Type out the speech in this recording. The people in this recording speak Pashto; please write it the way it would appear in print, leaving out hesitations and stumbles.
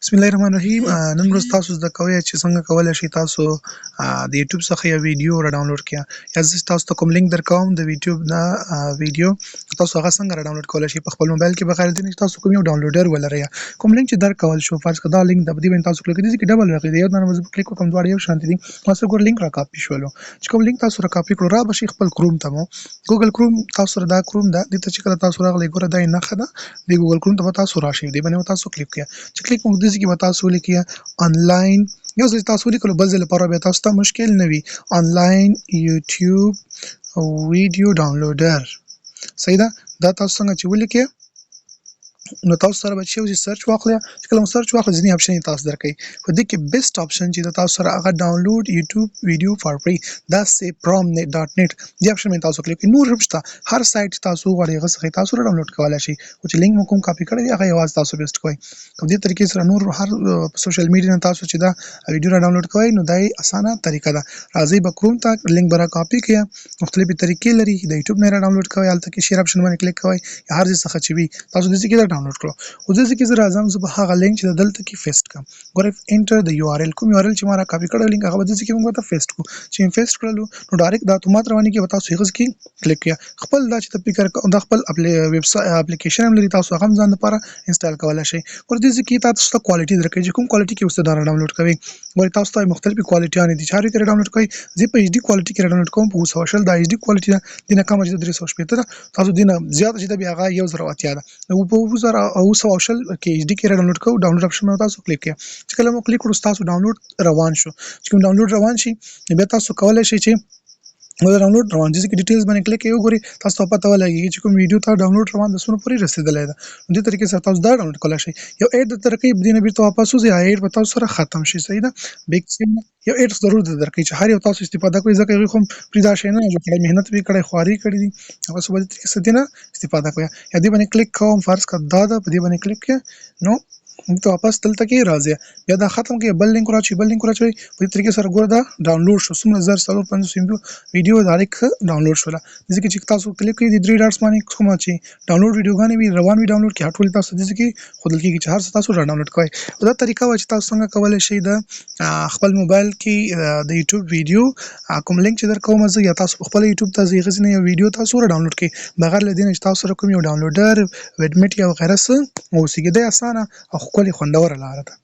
بسم الله الرحمن الرحیم. نن ورځ تاسو زده کوئ چې څنګه کولی شئ تاسو د یوټیوب څخه یو ویډیو را ډاونلوډ کړئ، یا زه تاسو ته کوم لینک درکوم د یوټیوب نه ویډیو، تاسو هغه څنګه را ډاونلوډ کولی شئ په خپل موبایل کې بغیر دې نه چې تاسو کوم یو ډاونلوډر ولرئ. کوم لینک چې درکول شو، فرض کړه دا لینک د دې باندې تاسو کلیک کړئ، کې ډبل راغلی دی، یو دانه زه کلیک وکړم، دواړه یو شان دي. تاسو ګور لینک را کاپي شولو، چې کوم لینک تاسو را کاپي کړو، را به شي خپل کروم ته. مو ګوګل کروم تاسو سره دا کروم ده، دې ته چې کله تاسو راغلی، ګوره دا یې نښه ده د ګوګل کروم ته به تاسو راشئ، دې باندې تاسو کلیک کړئ. چې کلیک مو دې کې به تاسو ولیکئ انلاین، یو ځل تاسو ولیکلو، بل ځل لپاره بیا تاسو ته مشکل نه وي، انلاین یوټیوب ویډیو ډاونلوډر. صحیح ده؟ دا تاسو څنګه چې ولیکئ، نو تاسو سره به چې یو سرچ واخلئ، چې کله مو سرچ واخلئ، ځینې آپشن تاسو درکوي. په دې کې بیسټ آپشن چې د تاسو سره هغه ډاونلوډ یوټیوب ویډیو فار فری، دا سی پروم نت ډاټ نت دې آپشن باندې تاسو کلیک کړئ. نور هم شته، هر سایت چې تاسو غواړئ هغه څخه تاسو ډاونلوډ کولای شئ، خو چې لینک مو کوم کاپي کړی دی، هغه یوازې تاسو پیسټ کوئ. په دې طریقې سره نور هر سوشل میډیا نه تاسو چې دا ویډیو را ډاونلوډ کوئ، نو دا یې اسانه طریقه ده. راځئ به کروم ته، لینک به را کاپي کړئ. مختلفې طریقې لري، د یوټیوب نه را ډاونلوډ کوئ، هلته کې شیر آپشن باندې کلیک کوئ، یا هر ځای څخه چې وي تاسو دې کې دا ډاونلوډ کړو. خو دې کې زه راځم، زه به هغه لینک چې دلته کې پیسټ کړم. ګوره، انټر د یو آر ال، کوم یو آر ال چې ما را کاپي کړی لینک، هغه به دې کې موږ ته پیسټ کړو. چې پیسټ کړلو، نو ډایرکټ دا اتومات رواني کې به تاسو هغه کې کلیک کړئ. خپل دا چې ته فکر، دا خپل ویب اپلیکیشن هم لري، تاسو هغه هم ځان لپاره انسټال کولای شئ. ګوره، دې کې تاسو ته کوالټي درکوي چې کوم کوالټي کې اوس دا ډاونلوډ کوي. ګوره، تاسو ته مختلفې کوالټیانې دي چې هر یو کې ډاونلوډ کوي. زه په ایچ ډي کوالټي کې ډاونلوډ کوم، په 720. دا ایچ ډي کوالټي ده، دینه کمه چې 360 ده، تاسو دینه زیاته چې ده بیا هغه 1080 ده. نو په 720 کې ایچ ډي کې ډاونلوډ کوو. ډاونلوډ آپشن باندې تاسو کلیک کړئ. چې کله مو کلیک کړو، تاسو ډاونلوډ روان شو. چې کوم ډاونلوډ روان شي، بیا تاسو کولای شئ چې نو ډاونلوډ روان دي کې ډیټیلز باندې کلیک کړئ، وګورئ، تاسو ته پته ولګیږي چې کوم ویډیو ته ډاونلوډ روان د څومره پورې رسیدلی ده. نو دې طریقې سره تاسو دا ډاونلوډ کولای شئ. یو ایډ د طریقې دینه بیرته واپس وځي، ایډ به تاسو سره ختم شي. صحیح ده؟ بیک یو ایډ ضرور درکوي چې هر یو تاسو استفاده کوئ، ځکه هغوی خو پرې دا شی نه جوړ کړی، محنت یې کړی، خواري کړې دي، هغه څه به دې طریقې سره دې نه استفاده کوئ. یا دې باندې کلیک کوم، فرض کړه دا ده، په دې باندې کلیک کړئ، نو ته واپس دلته کې راځي، بیا دا ختم کړئ، بل لینک راچوي، بل لینک راچوي. په دې طریقې سره ګوره دا ډاونلوډ شو، څومره 1054 ام بي ویډیو ډایرکټ ډاونلوډ شوله. ځکه چې تاسو کلیک کړئ د درې ډاټس باندې، کومه چې ډاونلوډ ویډیوګانې وي، روان وي ډاونلوډ کې، ټول تاسو دې کې ښودل کېږي چې هر څه تاسو را ډاونلوډ کوئ. دا طریقه وه چې تاسو څنګه کولی شئ د خپل موبایل کې د یوټیوب ویډیو کوم لینک چې درکوم زه، یا تاسو په خپل یوټیوب ته ځئ، هغه یو ویډیو تاسو را ډاونلوډ کړئ بغیر له دې نه چې تاسو سره کوم یو ډاونلوډر، ویډمیټ یا وغیره څه اوسېږي. دا اسانه او ښکلې خوندوره لاره ده.